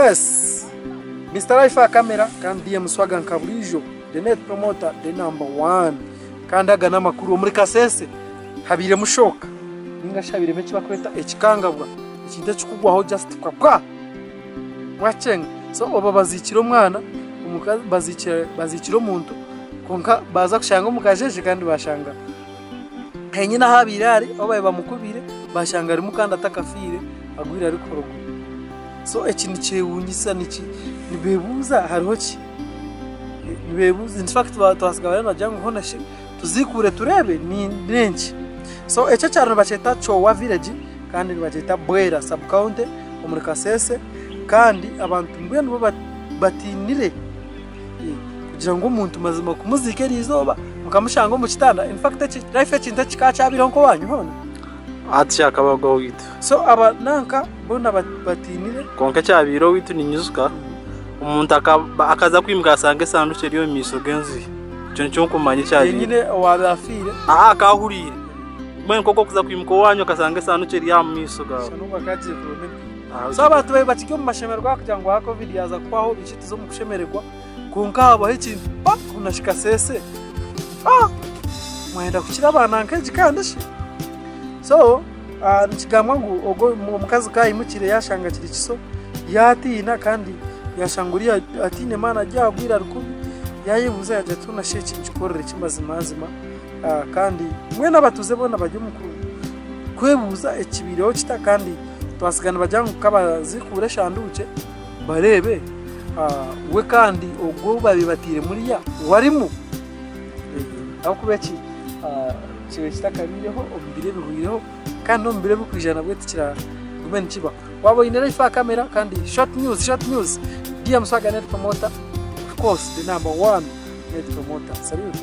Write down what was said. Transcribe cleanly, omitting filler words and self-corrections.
Yes! Mister Life aha camera kandi DM Swaga nka buriijo, the net promoter, the number one. Kandi aga n'amakuru omuri Kasese habairemu shock ninga shi habairemu eki barikweta ekikangabwa, ekintu ekikugwaho just pwa! Mwakyenga? So oba baziikire omwana, omukazi baziikire baziikire omuntu kwonka baaza kushanga omu kasheshe kandi bashanga henyine ahu abaire ari ahu baabaire bamukubiire bashanga arimu kandi atakafiire agwire arikuhurugura. So eki nikyewuunyisa niki nibeebuuza hariho ki? Nibeebuuza in fact twasiga bariyo nibagira ngu hoona shi tuziikuure tureebe n'enki? So eki ekyaro nibakyeta Kyowa village kandi nibakyeta Bwera sub county omuri Kasese kandi abantu mbwenu bo batiinire kugira ngu omuntu mazima kumuziika eriizooba mukamushanga omu kitanda in fact eki life ekintu eki kikaba kyabaireho nk'owaanyu hoona? Hati kyakabaho owaitu. So aba nanka boona batiinire. Kwonka ekyabaire owaitu ninyijuka, omuntu akaza kwimuka yashanga esanduukye eri omu maisho g'enju ye. Ekyo nikyo nkumanya ekyabaire. Yenyine owaabaire afiire. Aa akahuriire. Mbwenu nk'oku orikuza kwimuka owaanyu okashanga esanduukye eri aha maisho gaawe. Shana obwo akaba agiire kuronda empiiha. So abantu baabaire bakiri omu mashemererwa kugira ngu aha covid yaaza kuhwaho biki tuze omu kushemererwa kwonka haabaho ekintu pa buna kikaseese. Ah! Mwayenda kukira abaana nk'egi kandi shi? So nikigambwa ngu ogwo omukazi ku ayimukire yaashanga kiri kiso, yaatiina kandi yaashanga oriya ataine maani ari agwire ari kubi, yaayebuuza yaagira ati hoona shi eki nkikorere ki mazimazima? Kandi mbwenu abatuuze boona bari omu kwebuuza ekibaireho kita kandi twasiga nibagira ngu kabaziikuure eshanduukye bareebe we kandi ogwo ou baabaire bataire muriya we arimu. Ahabw'okuba eki kibaire kitakabaireho omu biro ebihweireho kandi n'omu biro ebirikwija nabwo tikiragume nikibaho. Waaba oine life aha kamera kandi short news, short news, DM Swaga Net Promoter, of course the number one net promoter. Salute.